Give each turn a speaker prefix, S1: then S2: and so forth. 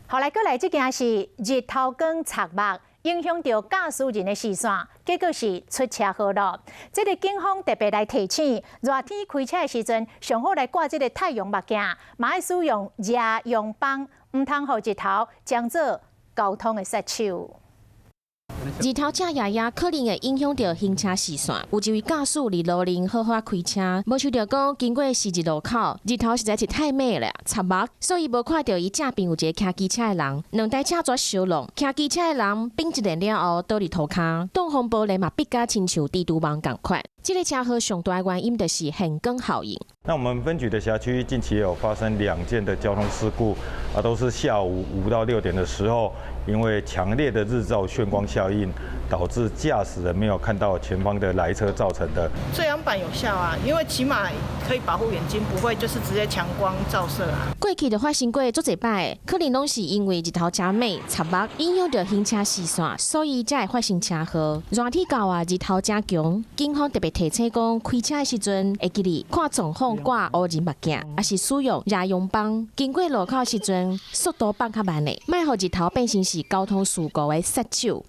S1: 後來過來，這件是日頭光插目，影響著駕駛人的視線，結果是出車禍囉。這个警方特別來提醒，熱天開車的時陣，上好來掛這个太陽目鏡，嘛愛使用遮陽枋，毋通予日頭將做交通的殺手。
S2: 日頭正炎炎，可能會影響著行車視線。有一位駕駛佇路面好好開車，無想著講經過十字路口，日頭實在是太猛了，插目，所以無看著伊正邊有一个騎機車的人，兩台車煞相挵，騎機車的人反一輪了後倒佇塗跤，擋風玻璃嘛逼甲親像蜘蛛網仝款。這个車禍上大的原因就是眩光效應。
S3: 那我們分局的轄區近期有發生兩件的交通事故，啊，都是下午5到6點的時候，因為強烈的日照眩光效應，導致駕駛人沒有看到前方的來車造成的。
S4: 遮陽板有效啊，因為起碼可以保護眼睛，不會就是直接強光照射啊。
S2: 過去就發生過足濟擺，可能攏是因為日頭誠猛插目，影響著行車視線，所以才會發生車禍。熱天到啊，日頭誠強，警方特別提醒講，開車的時陣會記得看狀況掛烏人目鏡，抑是使用遮陽枋。經過路口時陣，速度放較慢的，莫予日頭變成是交通事故的殺手。